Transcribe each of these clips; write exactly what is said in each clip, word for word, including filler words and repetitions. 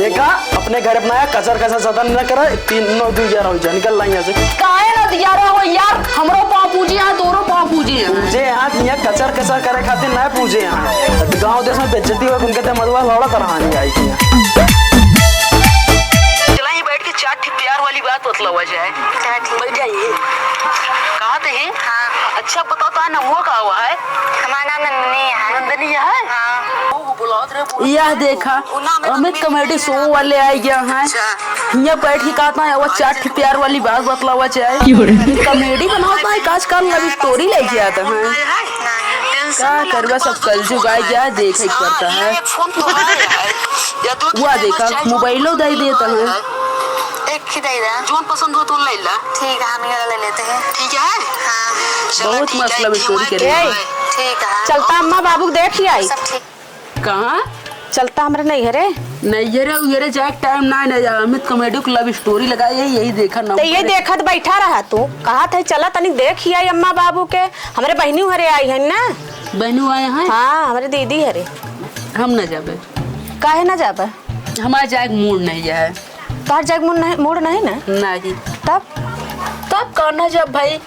देखा, अपने घर अपना यहाँ कचर कचर ज्यादा न करे, तीन नौ दू ग्यारह हो जाए, निकल ला यहाँ से। काहे ना दिया रहो यार, हमरो पाँव पूजे हैं, तोरो पाँव पूजे हैं। पूजे हैं, यहाँ कचर कचर करे खातिर ना पूजे हैं। गाँव देश में बेइज्जती हो, उनके ते मधुआ लौड़ा तरह नहीं आई थी। चला ही बैठ के चार ठीक प्यार वाली बात बतलावा जाए। चार ठीक। बैठ जाइए। कहाँ थे हैं? हाँ। अच्छा बताओ, तो नमो का हुआ है? हमारा नाम नंदनी है। नंदनी है? हाँ। यह देखा, अमित कॉमेडी शो वाले आइ गया है। अच्छा। हियाँ बैठ के कहता है, वो चार ठे प्यार वाली बात बतलावा चाहे। क्यों रे? कॉमेडी बनाता है, आजकल लव स्टोरी लेके आता है। का करबा, सब कलजुग आइ गया है, देखे के पड़ता है। वो देखा, मोबाइलो दे देता है। एक ही दे दे। जोन पसंद हो तो ले ला। ठीक है, हम ये वाला ले लेते हैं। ठीक है? हाँ। चलो, बहुत ठीक है, मस्त लव स्टोरी के रहे हैं। ठीक है। चलता अम्मा बाबू को देख ही आई। सब ठीक। कहाँ? चलता हमरे नैहरे। नैहरे उहरे जाए के टाइम ना, ना जा। अमित कॉमेडी को लव स्टोरी लगाई है, यही देखा ना तो ये ऊपर। देखत बैठा रहा तू। कहा था चला तनी देख ही आई अम्मा बाबू के। हमरे बहिनी उहरे आई है ना। बहिनी आए हैं? हाँ, हमरे दीदी हरे। हम ना जाबे। काहे ना जाबे? हमार जाए के मूड नहीं है। तोहर जाए के मूड नहीं, मूड नहीं ना? नहीं। तब? तब कहना जब भाई।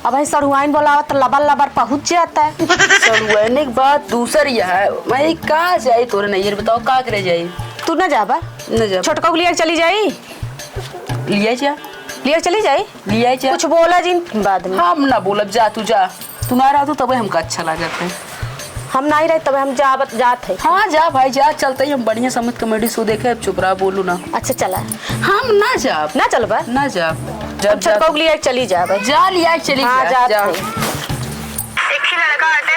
अब भाई सड़ुआइन बोलावत लबर लबर पहुँच जाता है। सड़ुआइन के बात दूसर यह है। मैं का जाई तोरे नैहर, बताओ का करे जाई? तू ना जाबा? ना जाब। छोटका को लिया के चली जाई? लिया जा। लिया के चली जाई? लिया जा। कुछ बोला जिन बाद में। हम ना बोलब, जा तू जा। तू ना रहतू तबे हमका अच्छा लागत है। हम नाहीं रहे तबे हम जाबत, जात है। हाँ, जा भाई, जा, चलते ही हम बढ़िया से अमित कॉमेडी शो देखे, अब चुप रहा, बोलू ना। अच्छा, चला। हम ना जाब। ना चलबा? ना जाब। जब हम छोटका जाब। को लिया के चली जाबे। जा लिया के चली हाँ, जा, जात जा। है। एक ही लड़का बाटे,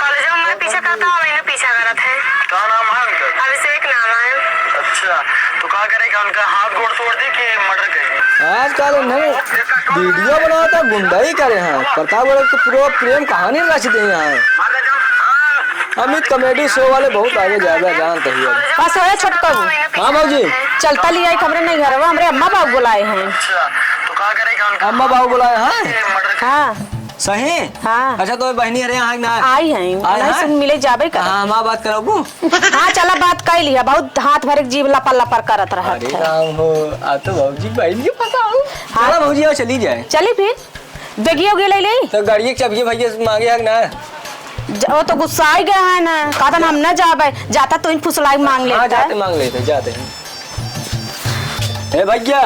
कॉलेज में हमारे पीछे करता, हम इन्हें पीछा करत है। का नाम है उनका? अभिषेक नाम है। अच्छा, तो का करे कि उनका हाथ गोड़ तोड़ दी कि मर्डर कर दी? आजकल नहीं, वीडियो बनावत है, गुंडई करे हैं। प्रतापगढ़ के पूरा प्रेम कहानी रच दे हैं। अमित कॉमेडी शो वाले बहुत आगे जाबे, जानत ही है। बस होए छोटकू। हाँ भौजी। चलता लिया एक हमरे नैहरवा, हमरे अम्मा बाबू बुलाए हैं। अच्छा, तो का करे कि उनका अम्मा बाबू बुलाए हैं? हाँ। सही? हाँ। अच्छा, तो बहिनी अरे यहाँ ना आई हैं, आई उन्हीं से हैं? मिले जाबे कर। हाँ, हमार बात कराबू? हाँ, चला बात कर लिया, बहुत हाथ भरे के जीभ लपर लपर करत रहत अरे है। राम हो, आ तो भौजी बहिन के पता हो। हाँ। चला भौजी, आओ चली जाए। चली फिर, बेगिया उगिया ले ले। तो गाड़िया के चाबिया भैया से मांगे हक ना? ज-, वो तो गुस्सा ही गया है ना, कहता ना हम ना जाबे, जाता तो इन फुसलाई मांग हाँ, लेता। जाते मांग लेते, जाते हैं। ए भैया,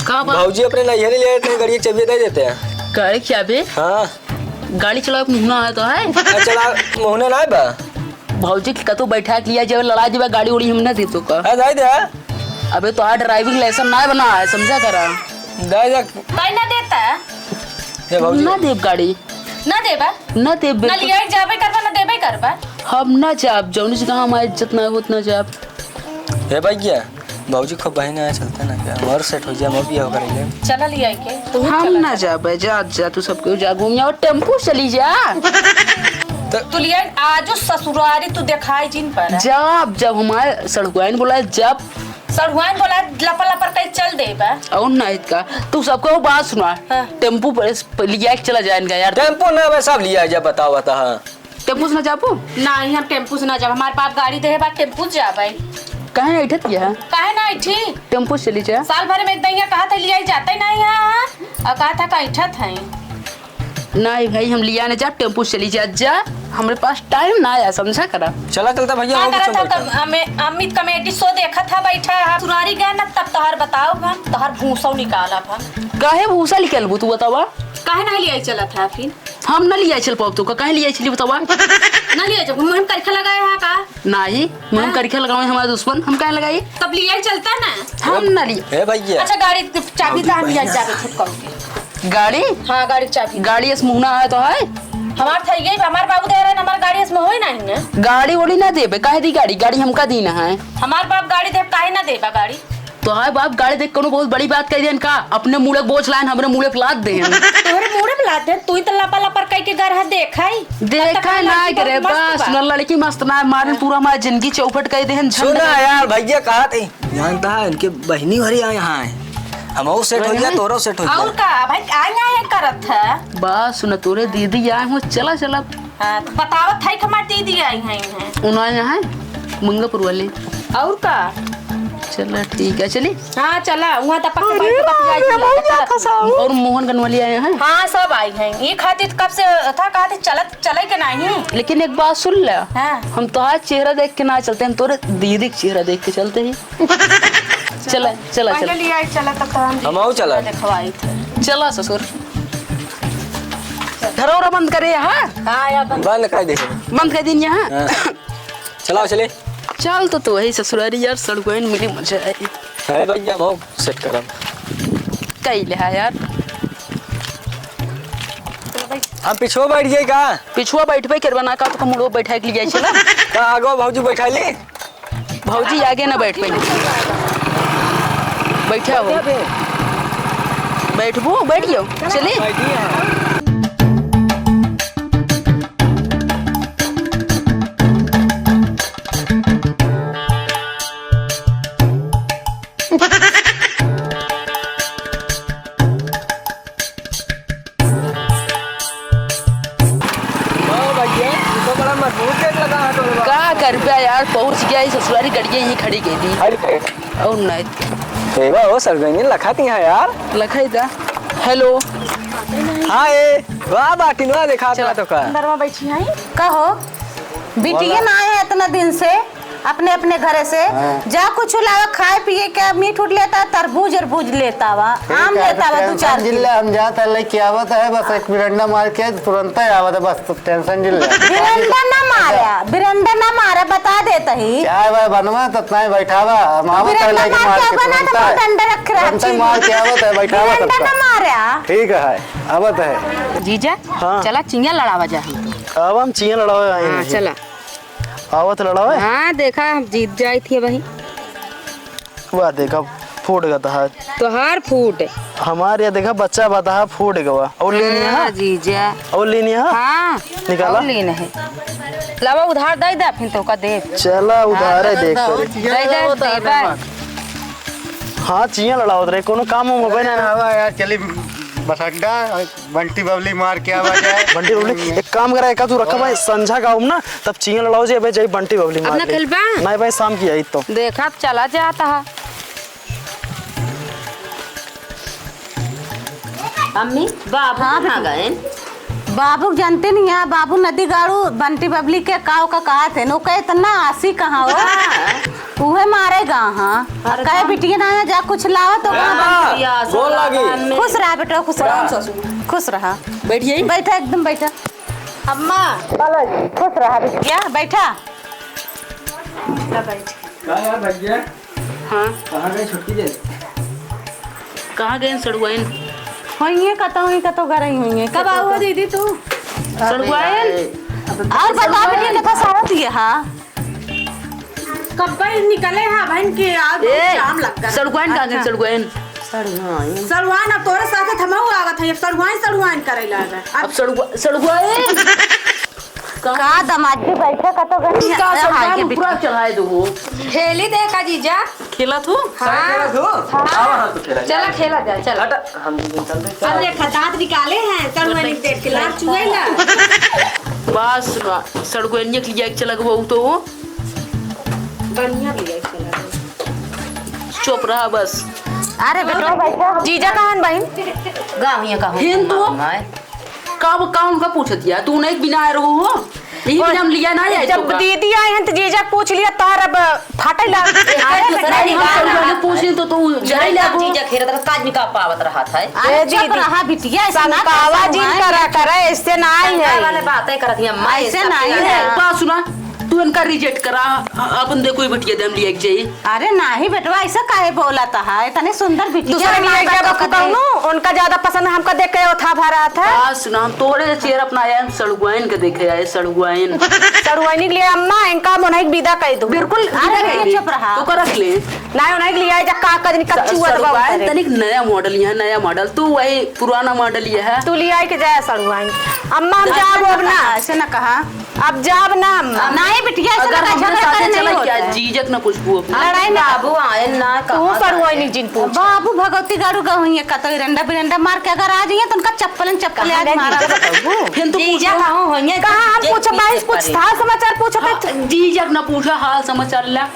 का बा? भौजी अपने नैहरे ले आए थे, गाड़ी के चाबिया दे देते हैं। गाड़ी के चाबी? हाँ। गाड़ी चलावे के मुहना है तो है? आ, चला, मुहना ना है बा। भौजी के कतौ बैठा के लिया जावे, लड़ा जावे, गाड़ी उड़ी हम ना दे तो का? आ, दे दे। अबे तोहार ड्राइविंग लाइसेंस ना बना है, समझा करा। दे दे। काहे ना देता? ए भौजी। ना देब गाड़ी। ना देबा? ना देब ना बिल्कुल। लिया जाबे करबा, ना देबे करबा। हम ना जाब, जौनी जगह हमार इज्जत ना होत ना जाब। ए भैया, भौजी खूब बहिन आया, चलता ना क्या? हमार सेट हो जाए, हम भी हो करेंगे। चला लिया के, तू हम चला ना जा। जाबे, जा, जा, तू सबके जा घूम जा, और टेम्पू चली जा। तो तू लिया आजो ससुरारी तू देखाई जिन पर। जब, जब हमारे सड़ुआइन बोलाए, जब। सड़ुआइन बोलाए, लपर लपर कहीं चल देबा। और नहीं का, तू सबको बात सुना। हाँ। टेम्पू पर, पर लिया के चला जाए इनका यार। टेम्पू ना बे, सब लिया जा, बताओ, बता, हाँ। टेम्पू से ना जाबू? नहीं, हम टेम्पू से ना जाब। हमार बाप गाड़ी देहे बा, टेम्पू से जाबे। काहे ना उठत ये? काहे ना उठी? टेम्पू से चली जा। साल भर में एक दइया कहा था, लिया जाते नहीं है, और कहा था, का उठत है। नहीं भाई, हम लिया ना जाब, टेम्पू से चली जा, जा। हमरे पास टाइम ना आया, समझा करा। चला चलता भैया, का और कुछ करत था, बैठा। तब हमें अमित कॉमेडी शो देखत था, बैठा है, सुरारी गया ना, तब तोहर बताओ हम, तोहर भूसो निकालब हम। काहे भूसा निकालबू तू बतावा? काहे नहीं लिया चलत है फिर? हम ना लिया चल पाओ तो का, काहे लिया चली बतावा? ना लिया जब मुँह में करके लगाए है का? नहीं, मुँह में हाँ। करके लगावे हमारे दुश्मन, हम काहे लगाई? तब लिया चलता ना। हम ना लिया। ए भैया। अच्छा, गाड़ी की चाबी हम कहाँ लिया जाबे छुटकाऊ के? गाड़ी? हाँ, गाड़ी की चाबी। गाड़ी अस मुहना है तो है? हमार था यही, हमार बाबू दे रहे हैं, हमार गाड़ी अस में होई नहीं ना। गाड़ी ओड़ी ना देबे, काहे दी गाड़ी? गाड़ी हमका दी ना है। हमार बाप गाड़ी दे, काहे ना देबा गाड़ी? तोहार बाप गाड़ी देख कोनो बहुत बड़ी बात कह देन का? अपने मूड़े बोझ लाइन, हमरे मूड़े पे लाद देन। तोहरे मूड़े पे लाद देन? तू ही तो लपा लपर कह के गरहा देखाई। देखा ना करे, बस सुना, लड़की मस्त ना है, मारन पूरा हमार जिंदगी चौपट कह देन, झंड सुना कर यार, भैया कहा थे, जानता है इनके बहिनी भरी आए यहाँ है, हम और सेट हो गया, तोरो सेट हो गया। और का भाई, आए आए करत है। बस सुना, तोरे दीदी आए हो, चला चला। हाँ, तो बतावत है कि हमार दीदी आई हैं, हैं। उन्हें यहाँ है, मंगापुर वाली। और का? चला, ठीक है, चली। हाँ, चला, वहाँ तब पक के अरे बैठ के बतियाई बाप रे, चला। बहुत अच्छा साहब। और मोहन गनवाली आए हैं। हाँ, सब आई हैं। ये खातिर कब से था, कहा थे चलत, चले के नहीं। लेकिन एक बात सुन ले। हाँ। हम तोहार चेहरा देख के ना चलते, हम तोरे दीदी के चेहरा देख के चलते ही। चला, चला, पहले चला। ले आई, चला, तब तो हम हम आऊ चला। देखवाई थे। चला ससुर। धरौरा बंद करे, हाँ? हाँ, या बंद। बंद कर दे। बंद कर दिन यहाँ। हाँ। चलाओ, चले। चल तो, तो वही ससुरारी यार, सड़ुआइन मिली मजा आई। अरे भैया, बहुत सेट करम। कई ले हा यार। हम पिछुआ बैठ गए का? पिछुआ बैठबे करबा ना का, तो मुड़ो बैठा के लिए जाए चला। का आगो भौजी बैठा ली? भौजी आगे ना बैठ पाई। बैठा हो। बैठबू, बैठ गयो। चली। बैठी है। वाह भैया, तू तो बड़ा मजबूत गेट लगा है तोरे बा। का करबे यार, पहुँच गया ही ससुरारी, गड़िया यहीं खड़ी कइ दी। अरे। और नहीं। देवा हो, सरगंगी लखत यहाँ यार। लखाई दा। हेलो। हाँ, ए, वाह बाटिन, वाह, देखा चला। तो का। अंदर में बैठी हैं। कहो, बिटिया ना आए इतना दिन से। अपने अपने घरे से हाँ। जा कुछ लावा, खाए पिए के, मीठ उठ लेता, तरबूज अरबूज लेता वा, ठीक आम है, लेता वा, दो टेंशन चार जिन किलो। ले, हम जाता लेके आवत है, बस एक मिरंडा मार के तुरंत ही आवत है, बस तो टेंशन जिन ले। बिरंडा ना मारा, बिरंडा ना मारा, बता देता ही। चाय वाय बनवा, तो इतना ही बैठावा, हम आवत है बिरंडा लेके मार मार के के बना, तुरंत तो ही। डंडा रख रहा तुरंत ही चीज। मार के आवत है, बैठावा बिरंडा सबका। ना मारा। ठीक है, आवत है। जीजा, हाँ। चला चिंया लड़ावा जा हम। अब हम चिंया लड़ावे आए हाँ, हैं। चला। आवत लड़ावे? हाँ, देखा, हम जीत जाई थी वही। वाह, देखा, फूट गया तहार। तोहार फूट। हमार या देखा, बच्चा बा तहार फूट गवा। और लेनी है? हाँ, जीजा। और लेनी है? हाँ। निकाला? और लेना है। लावा, उधार दे दे, फिर तो का दे। चला, उधार हाँ, है, देख दे, कर। दे दे, दे दे। हाँ, चिंया लड़ावत रहे, कोनो काम वाम होबे ना। आवा यार, चली बस अड्डा। बंटी बबली मार के आवा जाए। बंटी बबली, एक काम करा, एका तू रखा भाई, संझा का आउम ना, तब चिंया लड़ाओ जे, अबे जाई बंटी बबली मार अपना ले। खेलबा? नहीं भाई, शाम की आई तो। देखा, अब चला जाता है। अम्मी, बाबू हाँ, कहाँ बेटी। गए? बाबू के जानते नहीं है, बाबू नदी गाड़ू बंटी बबली के काव का कहा थे, ओके इतना आसी कहाँ हो? हाँ। उहे मारे गा, हाँ। अरे कहे बाप। बिटिया ना जा कुछ लावा तो वहाँ हाँ, बंटी। गोल लागी। खुश रहा बेटा, खुश रहा। खुश रहा। बैठिए। बैठा, एकदम बैठा। अम्मा। खुश रहा बिटिया, बैठा। का यार भैया? हाँ। कहाँ गए छुट्टी दे? कहाँ गए सड़ुआइन? होइए कतो, होइए कतो गरई होइए। कब आओ दीदी तू? सड़ुआइन? और बता बिटिया के फसावत ये, हाँ। कब्बे निकले हैं बहन के, आज बहुत ए, जाम लगता है। सड़ुआइन कहाँ गए? अच्छा। सड़ुआइन? सड़ुआइन। सड़ुआइन, अब तोरे साथे थमाऊ आवत है, अब सड़ुआइन, सड़ुआइन करे लागे। अब अब सड़ुआ-, सड़ुआइन। का दमाद जी बैठे का तो गनी का है, सड़ुआइन हाय के पूरा बिटिया। चढ़ाए दो हो। खेली देखा जीजा। खेला तू? हाँ। खेला तू? हाँ। आवा, हाँ, तो खेला चला, जाए। खेला जाए, चला। हटा, हम दो दिन चलते हैं। अब देखा, दांत निकाले हैं, सड़ुआइन देख के लार चुएला। बस, सड़ुआइन के लिए चला गवा तो वो। बढ़िया भी है, चला। चुप रहा बस। अरे बेटवा, जीजा कहाँ बहिन? गाँव हियाँ का हो? हिंदू? माय। का वो, का उनका पूछत या? तू नहीं बिना आए रहो हो? यही बिना हम लिया ना आए जब तो का? दीदी आए हैं तो जीजा पूछ लिया, तार अब फाटे ला। अरे बेटा, नहीं, हम नहीं, सब नहीं। पहले पूछ लें तो तू जरे नहीं, ले तब वो। जीजा खेलत रहा, काज निकाल पावत रहा था। अरे ए चुप दीदी, रहा बिटिया, ऐसे ना समकावा कर जिन सकते करा हैं। करे, ऐसे ना ही है। वाले बातें करत ही अम्मा, ऐसे ऐसा नहीं क्या है। है। बात सुना, तू इनका रिजेक्ट करा, अ-, अपन देखो ये बिटिया दे हम लिए एक जाई। अरे नाही बेटवा, ऐसा काहे बोला था? इतने सुंदर बिटिया दूसरा हमारे लिए क्या बाप का बकू कहूँ, उनका ज्यादा पसंद हमका देख के ओथा भरा था। बात सुना, हम तोरे चेहरा अपना आया, हम सड़ुआइन के देखे आए, सड़ुआइन। सड़ुआइन के लिए अम्मा, इनका मोनई के विदा कह दो। बिल्कुल, अरे विदा कह दे। चुप रहा। तो कर रख ले। नाही, उन्हें के लिए आए जा का कजनी स-, कच्चू अथवा सड़ुआइन उतरे। तनिक नया मॉडल, यहाँ नया मॉडल, तू वही पुराना मॉडल ये है। तू ले आए के जाए सड़ुआइन। अम्मा, हम ना, जाबो ना अब ना। कहा, ऐसे ना कहा। अब जाब ना अम्मा। अब नाही बिटिया, ऐसे अगर ना हमरे झगड़ा साथे करे नहीं चला क्या, होता है। जीजक ना पूछबू अपना। लड़ाई ना। बाबू आए ना, तू कहाँ सड़ुआइन जाए? जिन पूछ। बाबू भगवती गाड़ू गहुइये कतई रंडा बिरंडा मार के अगर आ जाइए तो उनका चप्पलन चप्पल कहाँ आज जाए मारा। जीजा बताबू? फिर तू जीजा पूछो। कहाँ होइए? कहाँ हम जे पूछो, बाईस पूछ पूछ, हाल समाचार पूछो हाँ, तो। जीजक ना पूछो, हाल समाचार ला।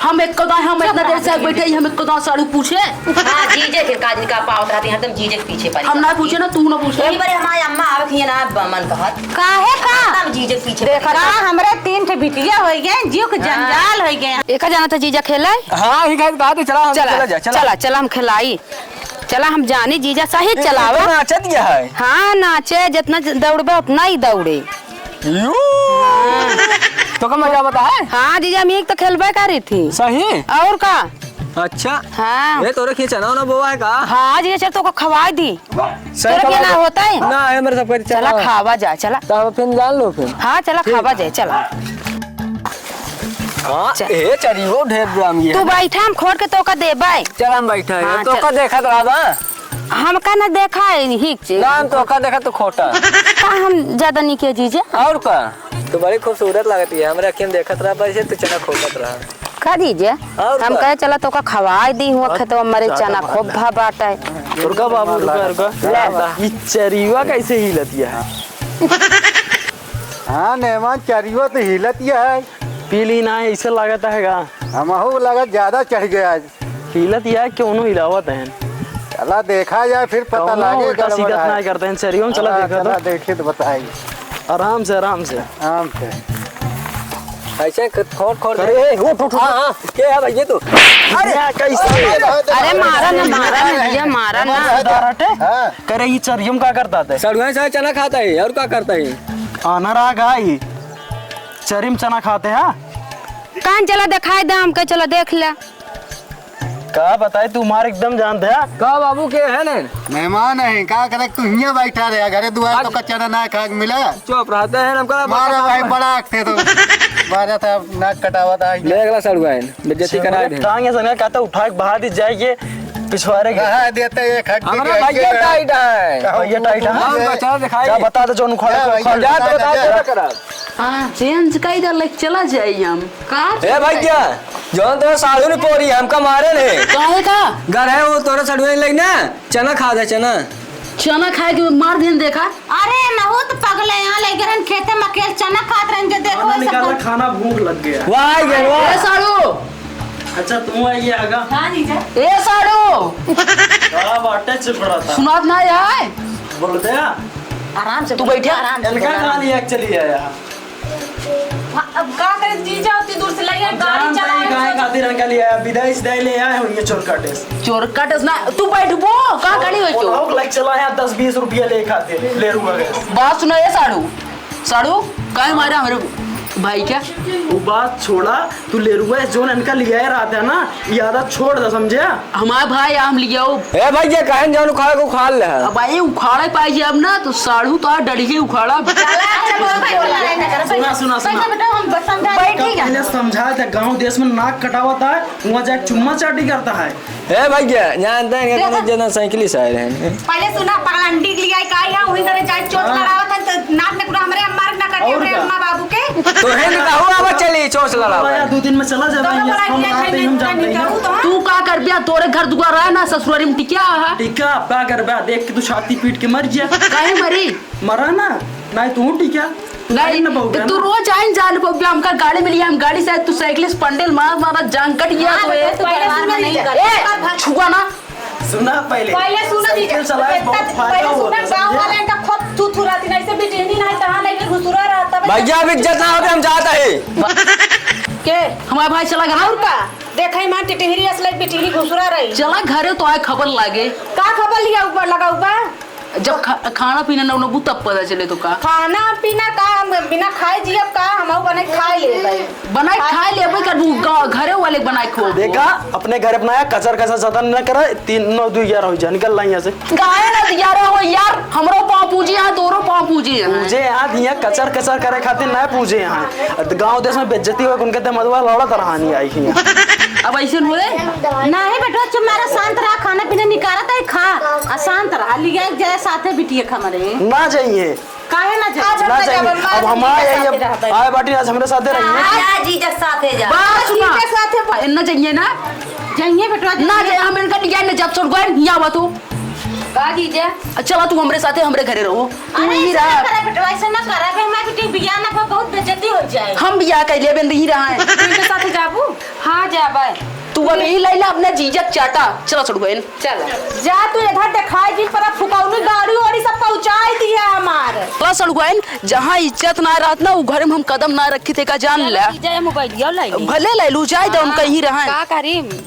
हम एक कदा, हम इतना देर से बैठे ही, हम एक कदा साड़ू पूछे। हाँ, जीजे के काज का पावत रहती, हरदम जीजे के पीछे पड़ी। हम ना पूछे ना, तू ना पूछे। यही बरे हमारे अम्मा आवत ही ना, ब-, मन कहत। काहे का? हरदम जीजे के पीछे देखा पड़ी। का, हमरे तीन ठे बिटिया होइ गए, जीव के हाँ। जंजाल होइ गए। एका जाना था जीजा खेला है? हाँ, ही कहे बात है, चला, हम चला, चला जा, चला। चला, चला, हम खिलाई। चला, हम जानी जीजा सही ए, चलावा। तो नाचत गया है। हाँ, नाचे, जितना ज-, दौड़बे, उतना ही दौड़े। यू। तो का मजा बता है? हाँ, जीजा, हम एक तो खेलबे करी थी। सही? और का? अच्छा। हाँ। ये तोरे खींचा ना, ना बोआ है का? हाँ, जीजा, चल, तो को खवाई दी। सही तोरे खवाई के ना दे। होता है? ना, है मेरे सबके चला, चला। खावा जा, चला। तो हम फिर जान लो फिर। हाँ, चला, ठीक। खावा जाए, चला। हाँ, चल। ए, चरियो ढेर ड्राम ये तू है। बैठा, हम खोट के तोका देबै। चल, हम बैठा है। हाँ, तोका चल। देखत रहबा। हमका न देखा है, हिक चीज। ना, हम तोका देखा, तू खोटा। का हम ज्यादा निके जीजे? और का? तू बड़ी खूबसूरत लागत है, हमरे अखियन देखत रहा, बस तू चना खोटत रहा। का जीजे? और हम का? कहे, चला, तोका खवाई दी हुआ, हाँ, खेतवा मरे ज्यादा चना मार खूब ले। भा बाटा है। रुका बाबू, रुका, रुका। ले। ई चरिवा कैसे हिलत है? हाँ, मेहमान, चरिवा तो हिलत ही है। पी ली ना, ऐसे लागत है गा। हमहू लागत ज्यादा चढ़ गया आज। हिलत ही है, क्यों नो हिलावत है? चला देखा जाए, फिर पता कौनो लागे उल्टा गड़बड़ सीधा है। ना करते हैं, चरिवा में चला हाँ, देखा चला तो। देखे तो बताई। आराम से, आराम से। आराम से। ऐसे क-, खोट, खोट करे, दे। ए, उठ, उठ, उठ। हाँ, हाँ, के है भैया तू? अरे, या, कैसे? अरे, मारा ना, मारा ना, भैया, मारा ना। हाँ। करे, ये चरियम का करता था? सड़ुआ से चना खाता है, और का करता है? आना रहा गाई, चरियम चना खाते हैं। कान चला दिखाई दे हमके, चला देख ले। का बताई, तू मार एकदम जानत है। का बाबू के है ने? मेहमान है, का करे तू हियां बैठा रहे, घरे दुआर तो कच्चा ना खाए के मिला। चुप रहते हैं, हमका मारा भाई, बड़ा आँख थे तो। मारा था, नाक कटावा था। देख ला सड़ुआ है, बेइज्जती करा दे। टांग ऐसा ना कहता, उठा के बाहर ही जाइए, पिछवारे के। कहा देते एक हड्डी हमारा के भैया हड्डी टाइट है। कहा भैया टाइट है। उठा दे। बचा दिखाई। क्या बता दे, जो उखाड़े क्या को भैया उखाड़। जा तो बता दे। हाँ, चेंज कई दे, लेके चला जाई हम। का ए भैया, जौन तोरा साढ़ू ने पोरी, हमका मारे ने। काहे का? घर है वो तोरा साढ़ू ने लेके ना, चना खा दे, चना। चना खाए के मार दिन देखा। अरे, नहु त पगले, यहाँ लेके रहन खेते में अकेल चना खात रहन, जो देखो खाना ऐसा निकाला, कर- खाना भूख लग गया। वाह, ये वाह। ए साढ़ू। अच्छा, तू आई है आगा। हाँ, जीजा। ए साढ़ू। का बाटे चुप रहता? सुनात ना आए? बोल दे। आराम से तू बोल, बैठे। आराम से इनका बोल। कहाँ लिया के चली आया? हाँ, अब का करे जीजा, उतनी दूर से लइया, हम गाड़ी जानत हई चलावे काहे से। खातिर इनका लिया आया, विदेश दे ले आए होंगे चोर काटे से। चोर काटे से ना, तू बैठबो, का गाड़ी बैठो? ओलाओ के लग चला है दस बीस रुपया ले खातिर, ले रुआ गए। बात सुना ए साढ़ू, साढ़ू, काहे मारा हमरे भाई क्या? वो बात छोड़ा, तू ले रुआ है, जोन इनका लिया है रात है ना, ये आदत छोड़ दे, समझे? हमार भाई आम लियाओ। ए भाई, ये कहन जौन उखाड़ के उखाड़ ले है। अब भाई उखाड़े पाई जे अब ना, तो साढ़ू तो आ डढ़िए उखाड़ा। चला, अच्छा, बोल, बोल, बोल, बोल, सुना, सुना, सुना। बैठो, बेटा, हम समझा बैठ कब गया। पहले समझा था, गाँव देश में नाक कटावता है, वहाँ जाके चुम्मा चाटी करता है। ए भैया, जानते हैं कि देखो। कोनो जना साइकिल से आए रहे हैं। पहले सुना, पगलंडी के लिए आई, का यहाँ वही तरह जाए, चोट हाँ। लड़ावत है, तो नाक में पूरा हमरे अम्मा ना कटे, और हमरे का? अम्मा बाबू के। तो है ना, कहूँ अब चली, चोट लड़ावत। भैया, दो दिन में चला जाए, चलो, भैया, भैया, हम भैया, आते ही हम भैया, जानते हैं। निकालू तो। तू का करबे? तोरे घर दुआर रहे ना, ससुरारी में टिकिया है। टिका, अब का करबे? देख के तू छाती पीट के मर जा। काहे मरी? मरा ना, नहीं तू टिका। नहीं, नहीं ना बहू, तो है तू ना? रोज आइन जान पउबे, हमका गाड़ी मिली, हम गाड़ी से, तू साइकिल से पंडल मार, मार, जान कट गया हाँ, तो ये। तो पहले सुन लीजिए। ए, छुआ ना। सुना पहले। पहले सुन लीजिए। साइकिल चलाए, बहुत फायदा पहले होता सुना, है, गाँव समझे? वाले इनका खूब थू थू रहती, नहीं से बिटिहनी नहीं, तहाँ नहीं के घुसुरा रहता है। भैया, अब इज्जत ना हो, हम जाता है। के? हमारा भाई चला गया। और का? देखे माँ टिटहरी असले बिटिहनी घुसुरा रही। चला घरे तो आए खबर लागे। का खबर लिया ऊपर लगा ऊपर? जब खा-, खाना पीना न उनबू तब पता चले तो का? खाना पीना का हम बिना खाए जियब का? हमहू बनाए खाए लेबै। बनाए खाए लेबै करबू, गा-, घरे वाले बनाए खो। देखा, अपने घर बनाया, कचर कचर ज्यादा न करे, तीन नौ दो ग्यारह हो जा, निकल ला यहाँ से। काहे ना ग्यारह हो यार, हमरो पाँव पूजे यहाँ, तोरो पाँव पूजे यहाँ। पूजे यहाँ, हियाँ कचर कचर करे खातिर ना पूजे यहाँ। गाँव देश में बेइज्जती हो, उनके ते मधुआ लड़त रहानी आई हियाँ। अब ऐसे नु रे? नहीं बेटवा, चुप मारा, शांत रहा, खाना पीना निकालत है, खा, आ शांत रहा, लिया जाए साथे बिटिया खा मरे। ना जाइए। काहे ना जाए? ना जाइए। अब हमारे यही, अब आए बाटी आज हमरे साथे रहिए। जा जीजा साथे जा। बस सुना। जीजा साथे बस। ना जाइए ना। जाइए बेटवा, ना जाइए। जाए, हम इनका लिया ना, जब छोड़ गए, यहाँ आवा तू। का जीजा? आ, चला तू हमरे साथे, हमरे घरे रहो। तू अरे, यहीं ऐसे रहा। ना करा बेटवा, ऐसे ना करा। अबे हमारे बेटी बियाह ना हो, बहुत बेइज्जती हो जाए। हम बियाह कर लेबे, यहीं रहा है। इनके साथे जाबू? हाँ, जाबे। तू अब यहीं लैला अपने जीजा के चाटा। चला सड़ुआइन। चला। जा तू इधर दिखाई दी, पर फुकौनी गाड़ी वाड़ी सब पहुँचाई दी है हमार। चला सड़ुआइन, जहाँ इज्जत ना रहत ना, उ घरे में हम कदम ना रखी थे का, जान चला, ले। जीजा, ये मोबाइलिया लाई। भले लैलू, जाए दे, उनका हाँ, यहीं रहा है। का करी?